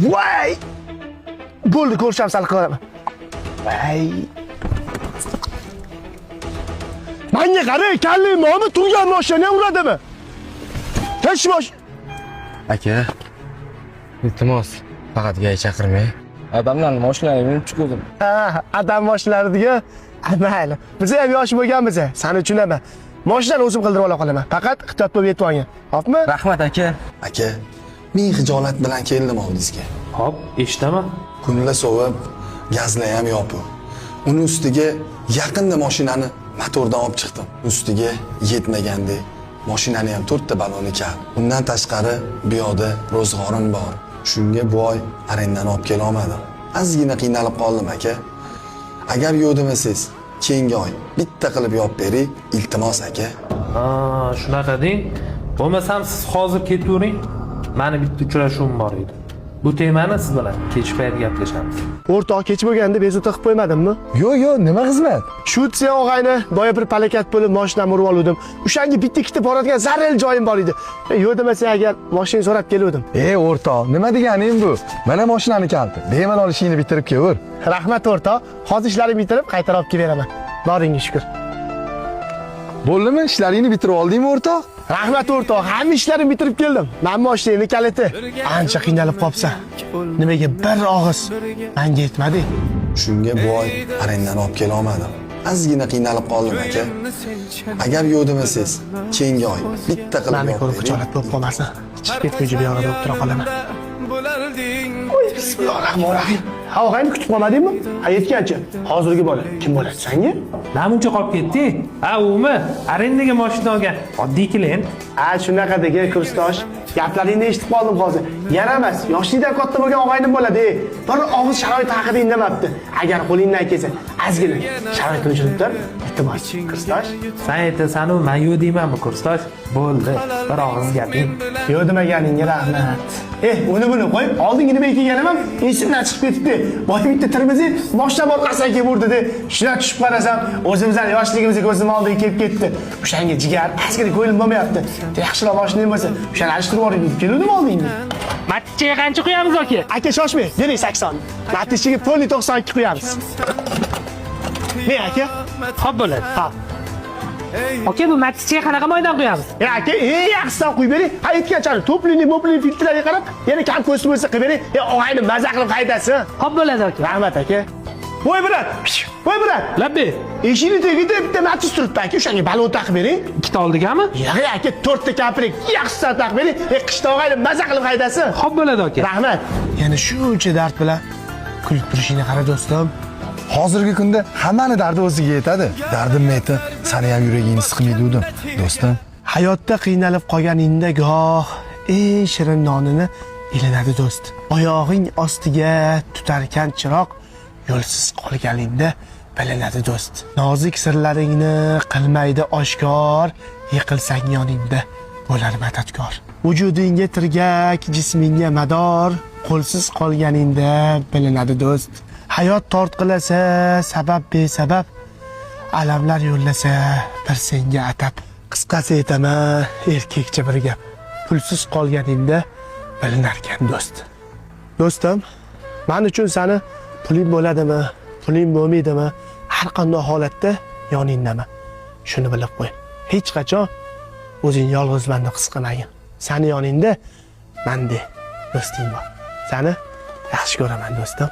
Voy! Bo'ldi, ko'rishamiz, hal qilaman. Voy! Menga qara, kallang bormi? Turgan mashinani ham uradimi? Hech mosh. Aka, iltimos, faqat gay chaqirmang. Odamlarni mashinalariga minib chiquvdim. Ha, adam mashinalariga mayli. Biz ham yosh bo'lganmiz, seni tushunaman. Mashinani o'zim qildirib ola qolaman. Faqat ehtiyot bo'lib yetib olgin. Hopmi? Rahmat aka. Aka, men xijolat bilan keldim oldingizga. Hop, eshitaman. Kunlar sovib, gazlar ham yopiq. Uni ustiga yaqinda mashinani motordan olib chiqdim. Ustiga yetmagandek mashinani ham 4 ta baloni kal. Undan tashqari bu yoqda ro'zg'orim bor. Shunga bu oy arendani olib kela olmadim. Ozgina qiynalib qoldim aka. Agar yo'q demasangiz, keyingi oy bitta qilib yopib bering, iltimos aka. Ha, shunaqa deng. Bo'lmasam siz hozir ketavering. Mani bitta uchrashuvim bor edi. Bu temani siz bilan kech payt gaplashamiz. O'rtoq kech bo'lganda bezovta qilib qo'ymadimmi? Yo'q, yo'q, nima xizmat? Shu sen og'ayni boya bir palakat bo'lib mashinamni urib oluvdim. O'shanga bitta ikkita boradigan zaril joyim bor edi. Yo'q demasang agar mashinani so'rab keluvdim. Ey o'rtoq, nima deganing bu? Mana mashinani kaliti. Bemalol ishingni bitirib kelaver. Rahmat o'rtoq. Hozir ishlarimni bitirib qaytarib olib kelib beraman. Boringga shukr. Bo'ldimi? Ishlaringni bitirib oldingmi o'rtoq? Rahmat o'rtoq, hamma ishlarimni bitirib keldim. Mana mashinani kaliti. Ancha qiynalib qolibsan. Nimaga bir og'iz menga yetmading? Shunga bu oy arendani olib kela olmadim. Ozgina qiynalib qoldim aka. Agar yo'q demasangiz, keyingi oy bitta qilib Mani yopib ko'rib bering. xijolat bo'lib qolmasin. Chiqib ketguncha bu yoqda bo'lib tura qolaman. Oy, bismillahirrohmanirrohim. Ha, og'ayni kutib qolmadingmi? Ha, yetgancha. Hozirgi bola kim bo'ladi sanga? Namuncha qolib ketdi? Ha, umi? Arendaga mashina olgan oddiy klient. Ha, shunaqa degi kursdosh. Gaplaringni eshitib qoldim hozir. Yaramas, yoshlikdan katta bo'lgan og'aynim bo'ladi. Bir og'iz sharoit haqida indamabdi. Agar qo'lingdan kelsa, ozgina sharoitini tushunib tur. Iltimos, kursdosh. San aytasan-u, men yo'q deymanmi, kursdosh? Bo'ldi, bir og'iz gaping. Yo'q demaganingga rahmat. Uni buni qo'y. Oldingi nima kelganim ham esimdan chiqib ketibdi. Boya bitta Termiziy moshina orqasidan kelib urdi de. Shundan tushib qarasam, o'zimizdan yoshligimizga ko'zim oldiga kelib ketdi. O'shanga jigar ozgina ko'nglim bo'lmayapti. Yaxshiroq moshinang bo'lsa, o'shani alishtirib yuboring deb keluvdim oldingga. Matichaga qancha quyamiz aka? Aka shoshmang, bering 80. Matichaga pulni 92 quyamiz. Ne aka? Xo'p bo'ladi. Ha. Aka, bu matichaga qanaqa moydan quyamiz? Ya aka, eng yaxshisidan quyib bering. Ha, aytgancha to'plini, mo'plini filtrlarga qarab, yana kam ko'sti bo'lsa qilib bering. Ya og'ayni maza qilib haydasin. Xo'p bo'ladi aka. Rahmat aka. Voy brat, voy brat. Labbe, Eshikni tagida bitta matiz turibdi aka, o'shanga balon taqib bering. ikkita oldigami? Yo'q aka, 4 ta komplekt yaxshisidan taqib bering. Qishda og'ayni maza qilib haydasin. Xo'p bo'ladi aka. Rahmat. Yana shuncha dard bilan kulib turishingni qara do'stim. Hozirgi kunda hammani dardi o'ziga yetadi. Dardimni aytib, sani ham yuragingni siqmaydi do'stim. Hayotda qiynalib qolganingda goh eng shirin nonini ilinadi do'st. Oyog'ing ostiga tutarkan chiroq, yo'lsiz qolganingda bilinadi do'st. Nozik sirlaringni qilmaydi oshkor, yiqilsang yoningda bo'lar madadkor. Vujudingga tirgak, jismingga mador, qo'lsiz qolganingda bilinadi do'st. Hayot tortqilasa sabab besabab, alamlar yo'llasa bir senga atab. Qisqasi aytaman, erkakcha bir gap. Pulsiz qolganingda bilinarkan do'st. Do'stim, men uchun sani puling bo'ladimi, puling bo'lmaydimi, har qanday holatda yoningdaman. Shuni bilib qo'y. Hech qachon o'zing yolg'izman deb his qilmagin. Sani yoningda mende do'sting bor. Sani yaxshi ko'raman do'stim.